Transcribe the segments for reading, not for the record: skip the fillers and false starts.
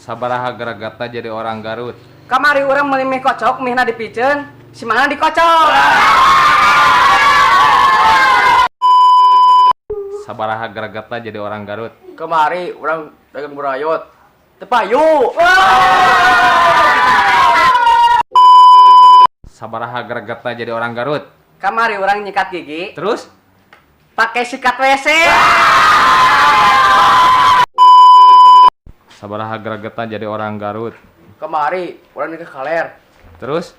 Sabaraha gregetna jadi orang Garut? Kamari urang meuli mie kocok, mie na dipiceun, si mana dikocok. Sabaraha gregetna jadi orang Garut? Kamari urang dagang burayot. Teu payu. Sabaraha gregetna jadi orang Garut? Kamari urang nyikat gigi. Terus? Pakai sikat WC. Sabaraha gregetna jadi orang Garut? Kamari urang nikah kaler. Terus?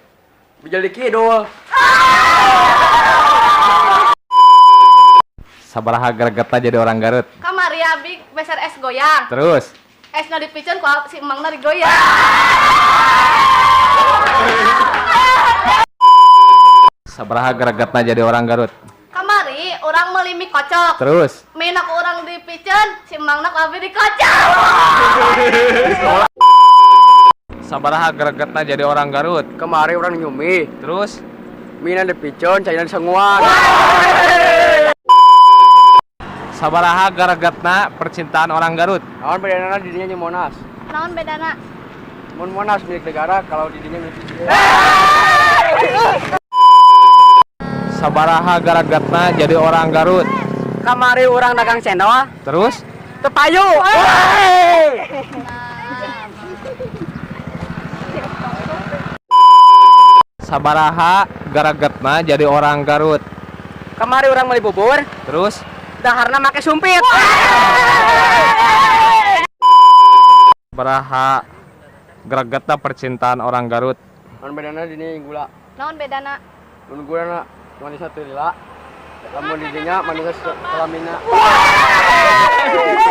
Bijil di kidul. Sabaraha gregetna jadi orang Garut? Kamari abi meser es goyang. Terus? Esna dipiceun ku si emangna digoyang. Sabaraha gregetna jadi orang Garut? Kamari urang meuli mie kocok. Terus? Mie na ku urang dipiceun, si emangna ku abi dikocok. Sabaraha gregetna jadi orang Garut? Kamari urang nyumi. Terus? Mie na dipiceun, caina disanguan. Sabaraha gregetna percintaan orang Garut? Naon bedana di dinya jeung Monas? Naon bedana? Mun Monas milik negara, kalau di dinya milik dia. Sabaraha gregetna jadi orang Garut? Kamari urang dagang cendol. Terus? Teu payu. Sabaraha gregetna jadi orang Garut? Kamari urang meuli bubur. Terus? Daharna make sumpit. Sabaraha gregetna percintaan orang Garut? Naon bedana di dinya jeung gula? Naon bedana? Mun gula na manisna teu lila. Lamun di dinya manisna salamina.